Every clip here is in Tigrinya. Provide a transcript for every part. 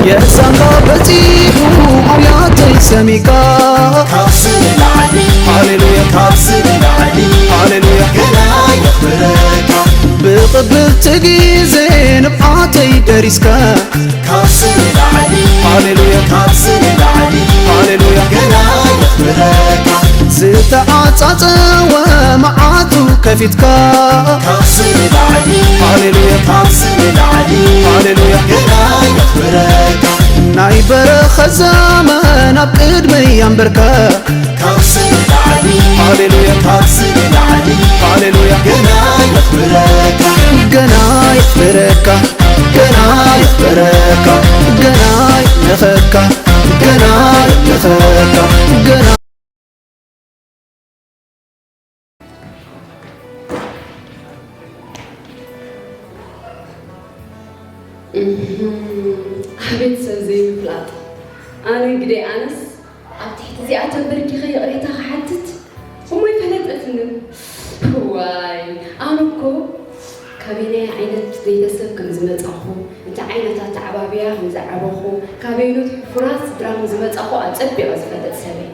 የዛንካ በጺሑ ኣውያተይ ሰሚካ ካብዚ ንላዕሊ ሃሌሉያ ካብዚ ንላዕሊ ሃሌሉያ ገና የኽብረካ ብቕብልቲ ግዜ ንብዓተይ ደሪስካ ካብዚ ንላዕሊ ሃሌሉያ ካብዚ ንላዕሊ ሃሌሉያ ገና የኽብረካ ዝተዓጻጸወ መዓቱ ከፊትካ ካብዚ ንላዕሊ ሃሌሉያ ካብዚ ንላዕሊ ሃሌሉያ ገና የኽብረካ ናይ በረኸት ዘመን ኣብ ቅድመይ ኣንበርከ ካብዚ ንላዕሊ ሃሌሉያ ካብዚ ንላዕሊ ሃሌሉያ ገና የኽብረካ ገና የኽብረካ ገና የኽብረካ ገና የምልኸካ ገና የምልኸካ ገና እህም፣ ኣቤት ሰብ ዘይምፍላጥ። ኣነ ግደይ ኣነስ ኣብ ትሕቲ እዚኣ ተንበርኪኸ ይቕሬታ ክሓትት እሞ ኣይፈለጠትንን። ዋይ ኣነ እኮ ካበየናይ ዓይነት ቤተሰብ ከም ዝመጻኹ፣ እንታይ ዓይነት ኣተዓባብያ ከም ዝዓበኹ፣ ካበየኖት ሕፉራት ስድራ ከም ዝመጻኹ ኣጸቢቐ ዝፈልጥ ሰብ እየ።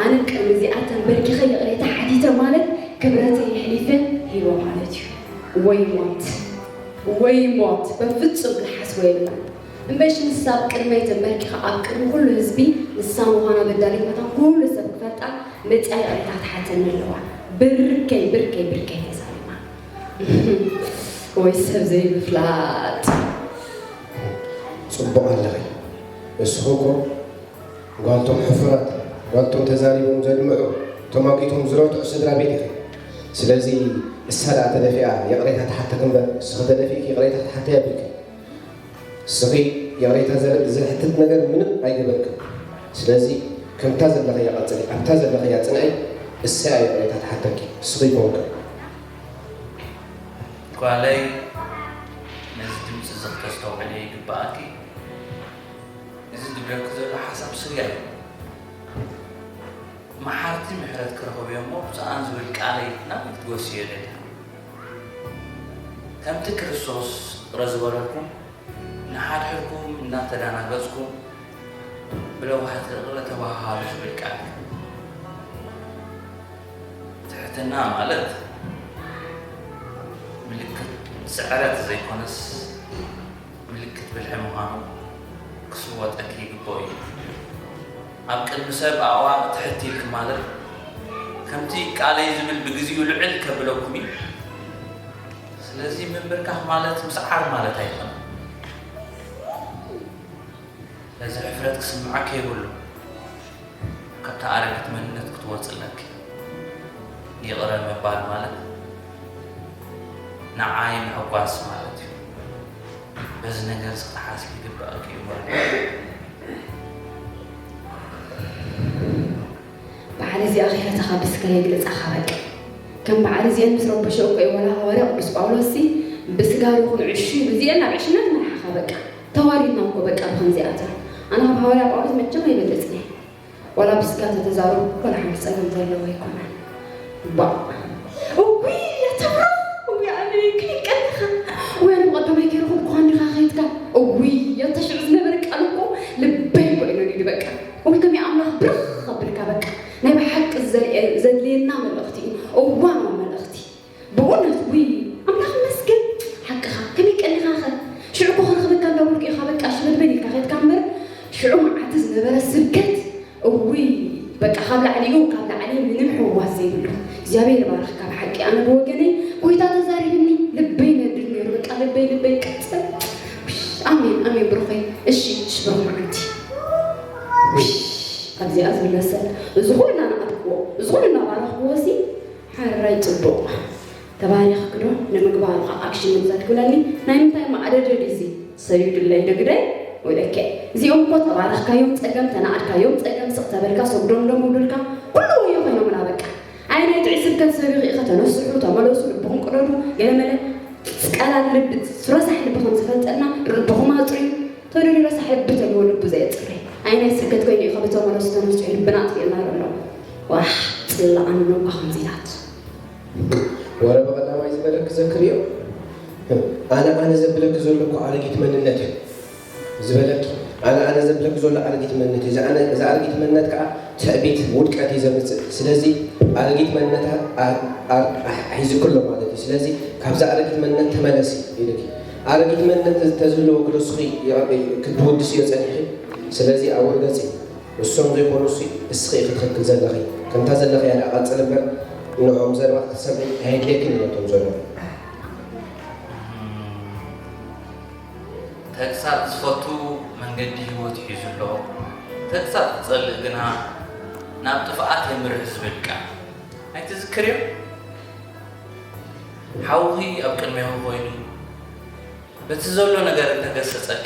ኣነ ቅድሚ እዚኣ ተንበርኪኸ ይቕሬታ ሓቲተ ማለት ክብረተይ የሕሊፈ ሂበ ማለት እዩ። ወይ ሞት ወይ ሞት በፍጹም ክትሓስቦ የብላን። እምበይሽ ንሳ ኣብ ቅድመይ ተንበርኪኻ ኣብ ቅድሚ ኩሉ ህዝቢ ንሳ ምዃና በዳሊት መታን ኩሉ ሰብ ክፈልጣ መጺኣ ይቕሬታ ክትሓተኒ ኣለዋ። ብርከይ ብርከይ ብርከይ ተዛሪባ። ወይ ሰብ ዘይምፍላጥ። ጽቡቕ ኣለኺ። ንስኺ እኮ ጓልቶም ሕፉራት፣ ጓልቶም ተዛሪቦም ዘድምዑ፣ ተሟጊቶም ዝረትዑ ስድራ ቤት ኢኺ። ስለዚ እሳ ደኣ ተደፊኣ ይቕሬታ ትሓተኪ እምበር ንስኺ ተደፊእኪ ይቕሬታ ክትሓትያ የብልክን። ንስኺ ይቕሬታ ዘሕትት ነገር ምንም ኣይገበርክን። ስለዚ ከምታ ዘለኽያ ቀጽሊ፣ ኣብታ ዘለኽያ ጽንዒ፣ እሳ እያ ይቕሬታ ትሓተኪ፣ ንስኺ ኣይኮንክን። ጓለይ ነዚ ድምፂ እዚ ክተስተውዕልዮ ይግበኣኪ። እዚ ዝብለኪ ዘሎ ሓሳብ ስጋ እዩ። መሓርቲ ምሕረት ክረኽብ እየ እሞ ብፅኣን ዝብል ቃለይ ናበይ ክትጎስዮ ደልያ? ከምቲ ክርስቶስ ይቕረ ዝበለልኩም ንሓድሕድኩም እናተዳናገፅኩም ብለዋህቲ ይቕረ ተባሃሃሉ ዝብል ቃል እዩ። ትሕትና ማለት ምልክት ስዕረት ዘይኮነስ ምልክት ብልሒ ምዃኑ ክስወጠኪ ይግብኦ እዩ። ኣብ ቅድሚ ሰብ ኣዕዋቕ ትሕት ኢልኪ ማለት ከምቲ ቃለይ ዝብል ብግዚኡ ልዕል ከብለኩም እዩ። ስለዚ ምንብርካኽ ማለት ምስዓር ማለት ኣይኮነን። ስለዚ ሕፍረት ክስምዓኪ የብሉን። ካብታ ኣረጊት መንነት ክትወፂ ኣለኪ። ይቕረ ምባል ማለት ንዓይ ምሕጓስ ማለት እዩ። በዚ ነገር እዚ ክትሓስቢ ይግበኣኪ እዩ ማለት እዩ። በዓል እዚኣ ከይፈተኻ ብስጋ የግልጻኻ በቃ። ከም በዓል እዚአን ምስ ረበሸ እኮ እዩ ወላ ሃዋርያ ቅዱስ ጳውሎስ ሲ ብስጋ ርኹን ዕሹ እዩ ብዚአን ናብ ዕሽነት መርሓኻ በቃ። ተዋሪድና እኮ በቃ ብኸምዚኣተን። ኣነ ካብ ሃዋርያ ጳውሎስ መቸም ኣይበልጽን እየ። ዋላ ብስጋ ተተዛረቡ ዋላ ሓንቲ ጸገም ዘለዎ ኣይኮነን። ባእ። እውይ ኣታ ብሩኽ እውይ ኣነ ክንቀልኻ እውይ ኣነ ብቐዳማይ ከይረኸብኩኻ እንዲኻ ከይድካ እውይ ኣታ ሽዑ ዝነበረ ቃል እኮ ልበይ እኮ እዩ ነዲዱ በቃ እውይ ከመይ ኣምላኽ ብርኽ ኣብልካ በቃ ናይ ብሓቂ ዘድልየና መልእኽቲ እዩ እዋናዊ መልእኽቲ ብእውነት ውይ ኣምላኽ ይመስገን ሓቅኻ ከመይ ቀኒኻኸ ሽዑ እኮ ክረኽበካ እንዳበልኩ ኢኻ በቃ ሽመድመድ ኢልካ ከድካ እምበር ሽዑ መዓልቲ ዝነበረ ስብከት እውይ በቃ ካብ ላዕሊኡ ካብ ላዕሊ ምንም ሕዋስ ዘይብሉ እግዚኣብሔር ይባርኽካ ብሓቂ ኣነ ብወገነይ ጎይታ ተዛሪብኒ ልበይ ነድድ ነይሩ በቃ ልበይ ልበይ ቀፅል ኣሜን ኣሜን ብሩኸይ እሺ ሽብሩ መዓልቲ ኣብዚኣ ዝብለሰ እዚ ኩሉ እናነኣድክዎ እዚ ኩሉ እናባረኽዎ ሲ ሓራይ ፅቡቕ ተባሪኽኪ ዶ ንምግባሩ ከዓ ኣክሽን ምግዛት ክብለኒ ናይ ምንታይ ማዕደደድ እዚ ሰዩ ድለይ ዶ ግደይ ወደከ እዚኦም እኮ ተባረኽካዮም ፀገም ተናኣድካዮም ፀገም ስቕ ተበልካ ሰጉዶም ዶ ምብሉልካ ኩሉ ወዮ ኮይኖምና በቃ ኣይ ናይ ጥዑይ ስብከት ሰቢኺ ኢኸ ተነስሑ ተመለሱ ልብኹም ቅደዱ ገለመለ ቃላት ልቢ ረሳሕ ልቢ ከም ዝፈልጠና ልብኹም ኣፅርዩ ተደልዩ ረሳሕ ልቢ ተልዎ ልቡ ዘየፅሪ ኣይ ናይ ስብከት ኮይኑ ኢኸ ብተመለሱ ተነስሑ ልብና ኣጥፊእና ዘሎ ዋሕ ፅላኣን ነኳ ከምዚላት ወረ ብቐዳማይ ዝበለኪ ዘክርዮ ኣነ ኣነ ዘብለኪ ዘሎ እኮ ኣረጊት መንነት እዩ ዝበለኪ ኣነ ኣነ ዘብለኪ ዘሎ ኣረጊት መንነት እዩ። እዚ ኣነ- እዚ ኣረጊት መንነት ከዓ ትዕቢት፣ ውድቀት እዩ ዘምፅእ። ስለዚ ኣረጊት መንነት ኣ- ኣ- ኣ- ሒዙኪ ኣሎ ማለት እዩ። ስለዚ ካብዚ ኣረጊት መንነት ተመለሲ ኢልኪ። ኣረጊት መንነት ተዝህልወኪ ዶ እስኺ ክትውድስዮ ፀኒሕኪ? ስለዚ ኣብ ወርገፂ እሶም ዘይኮኑ እሱ እስኺ ኢኺ ትኽክል ዘለኺ። ከምታ ዘለኺ እያ ደኣ ቀፅሊ እምበር ንዕኦም ዘረባ ክትሰምዒ ኣየድልየክን እዩ ነቶም ዘረባ። ተግሳጽ ዝፈቱ መንገዲ ህይወት ሒዙ ኣሎ፣ ተግሳጽ ዝጸልእ ግና ናብ ጥፍኣት የምርህ ዝብል ቃል ኣይትዝክርዮ? ሓውኺ ኣብ ቅድሜኺ ኮይኑ በቲ ዘሎ ነገር እንተገሰጸኪ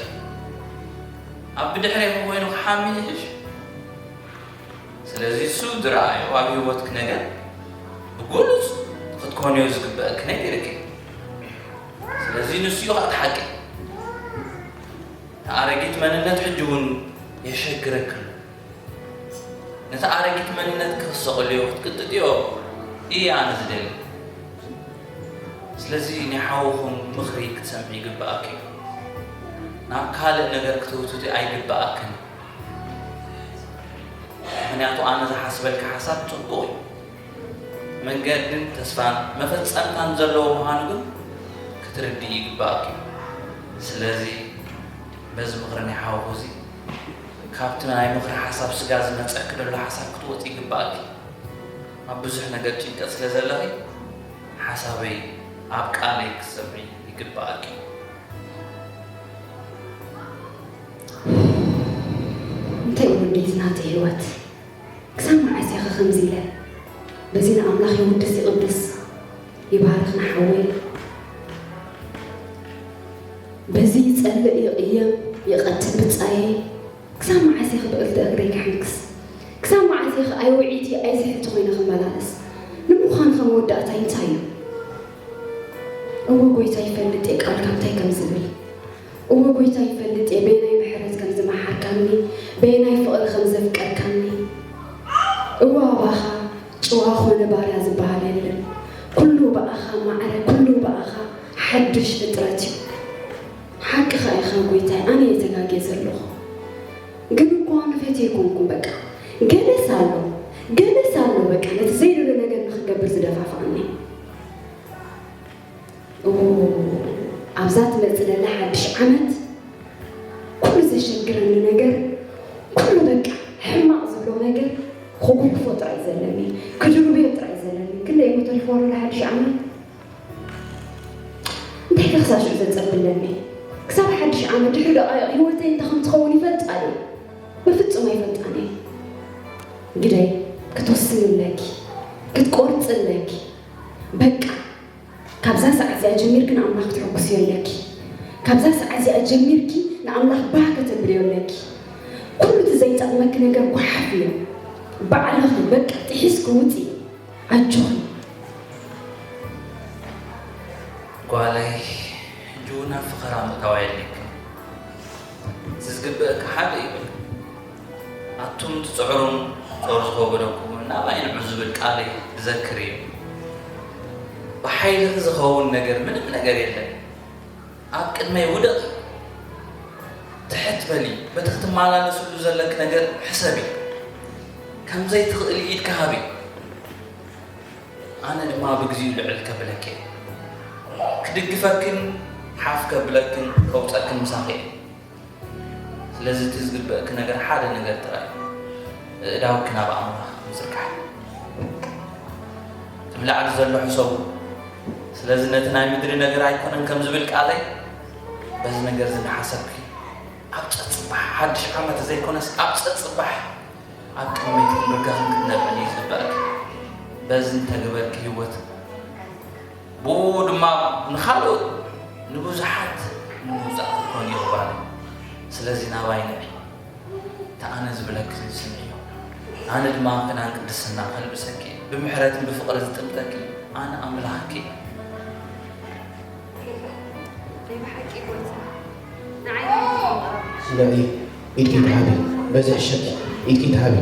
ኣብ ብድሕሬኺ ኮይኑ ክሓሚ ይሕሽ። ስለዚ እሱ ዝረኣዮ ኣብ ህይወትኪ ነገር ብግሉጽ ክትኮንዮ ዝግበአኪ ነጊርኪ። ስለዚ ንሱ እዩ እቲ ሓቂ። እቲ ኣረጊት መንነት ሕጂ እውን የሸግረኪ ኣሎ። ነቲ ኣረጊት መንነት ክኽሰቕልዮ ክትቅጥጥዮ እየ ኣነ ዝደሊ። ስለዚ ናይ ሓውኹም ምኽሪ ክትሰምዒ ይግበኣኪ እዩ። ናብ ካልእ ነገር ክትህውትቲ ኣይግበኣክን። ምኽንያቱ ኣነ ዝሓስበልኪ ሓሳብ ጽቡቕ እዩ። መንገድን ተስፋን መፈጸምታን ዘለዎ ምዃኑ ግን ክትርድኢ ይግበኣኪ እዩ። ስለዚ በዚ ምኽሪ ናይ ሓውኹ እዚ ካብቲ ናይ ምኽሪ ሓሳብ ስጋ ዝመጸኪ ዘሎ ሓሳብ ክትወጺ ይግበኣኪ። ኣብ ብዙሕ ነገር ጭንቀት ስለ ዘለኺ ሓሳበይ ኣብ ቃለይ ክትሰምዒ ይግበኣኪ። እንታይ እዩ ወደይ ናተይ ህይወት ክሳብ መዓስ ኢኸ ከምዚ ኢለ በዚ ንኣምላኽ ይውድስ ይቕድስ ይባርኽ ንሓወይ በዚ ይጸልእ ይቕየም ይቐትል ብጻየይ ክሳብ መዓስ ኢኸ ብዕልቲ እግረይ ክሕንክስ ክሳብ መዓስ ኢኸ ኣይውዒቲ ኣይዝሕልቲ ኮይነ ክመላለስ ንምዃኑ ከ መወዳእታይ እንታይ እዩ እወ ጎይታ ይፈልጥ እየ ቃልካ እንታይ ከም ዝብል እወ ጎይታ ይፈልጥ እየ በየናይ ምሕረት ከም ዝመሓርካኒ በየናይ ፍቕሪ ከም ዘፍቀርካኒ እወ ኣባኻ ጭዋ ኾነ ባርያ ዝበሃል የለን ኩሉ ብኣኻ ማዕረ ኩሉ ብኣኻ ሓድሽ ፍጥረት እዩ ሓቅኻ ኢኻ ጎይታይ ኣነ እየ ተጋግየ ዘለኹ ግን እኮ ኣነ ፈትየ ኣይኮንኩን በቃ ገለስ ኣሎ ገለስ ኣሎ በቃ ነቲ ዘይደልዮ ነገር ንኽገብር ዝደፋፍኣኒ ኣብዛ ትመፅእ ዘላ ሓድሽ ዓመት ኩሉ ዘሸግረኒ ነገር ኩሉ በቃ ሕማቕ ዝብሎ ነገር ክጉሕፎ ጥራይ ዘለኒ ክድርብዮ ጥራይ ዘለኒ ክንደይ እኮ ተሪፍዋ ዶ ሓድሽ ዓመት እንታይ ከ ክሳብ ሽዑ ዘፀብለኒ ክሳብ ሓድሽ ዓመት ድሕሪ ደቃይቕ ህይወተይ እንታይ ከም ትኸውን ይፈልጣ ድየ በፍፁም ኣይፈልጣን እየ ግደይ ክትወስኒ ኣለኪ ክትቆርፂ ኣለኪ በቃ ካብዛ ሰዓት እዚኣ ጀሚርኪ ንኣምላኽ ክትሕጉስዮ ኣለኪ። ካብዛ ሰዓት እዚኣ ጀሚርኪ ንኣምላኽ ባህ ከተብልዮ ኣለኪ። ኩሉ እቲ ዘይጠቕመኪ ነገር ጓሓፍዮ። ባዕልኺ በቃ ጥሒስኪ ውፂ። ኣጆኺ። ጓለይ ሕጂ እውን ኣብ ፈኸራ ምእታው ኣየድልየክን። እቲ ዝግበአኪ ሓደ እዩ በል። ኣቱም ትፅዕሩን ጾር ዝኸበደኩምን ናባይ ንዑ ዝብል ቃለይ ክዘክር እዩ። ብሓይልኺ ዝኸውን ነገር ምንም ነገር የለን። ኣብ ቅድመይ ውደቒ። ትሕት በሊ። በቲ ክትመላለስሉ ዘለኪ ነገር ሕሰቢ። ከም ዘይትኽእሊ ኢድኪ ሃቢ። ኣነ ድማ ብግዚኡ ልዕል ከብለኪ እየ። ክድግፈክን ሓፍ ከብለክን ከውፀክን ምሳኺ እየ። ስለዚ እቲ ዝግበእኪ ነገር ሓደ ነገር ጥራይ እዩ። ኣእዳውኪ ናብ ኣምላኽ ምዝርጋሕ። እቲ ብላዕሊ ዘሎ ሕሰቡ። ስለዚ ነቲ ናይ ምድሪ ነገር ኣይኮነን ከም ዝብል ቃለይ በዚ ነገር እዚ እናሓሰብኪ ኣብ ፀፅባሕ ሓድሽ ዓመት ዘይኮነስ ኣብ ፀፅባሕ ኣብ ቅድመይ ክትምርጋኽን ክትነብዕን እዩ ዝግበኣኪ። በዚ እንተገበርኪ ህይወት ብኡ ድማ ንኻልኦት ንብዙሓት ንምውፃእ ክትኮን ይኽባል። ስለዚ ናባይ ንዒ፣ እቲ ኣነ ዝብለኪ ስምዕዮ። ኣነ ድማ ክዳን ቅድስና ከልብሰኪ፣ ብምሕረትን ብፍቕሪ ዝጥምተኪ ኣነ ኣምላኽኪ እየ። ናይ ብሓቂ ጎይታ ንዓይ ምቕራብ ንዒ ኢድኪ ተሃቢ በዚ ሕሸኪ ኢድኪ ተሃቢ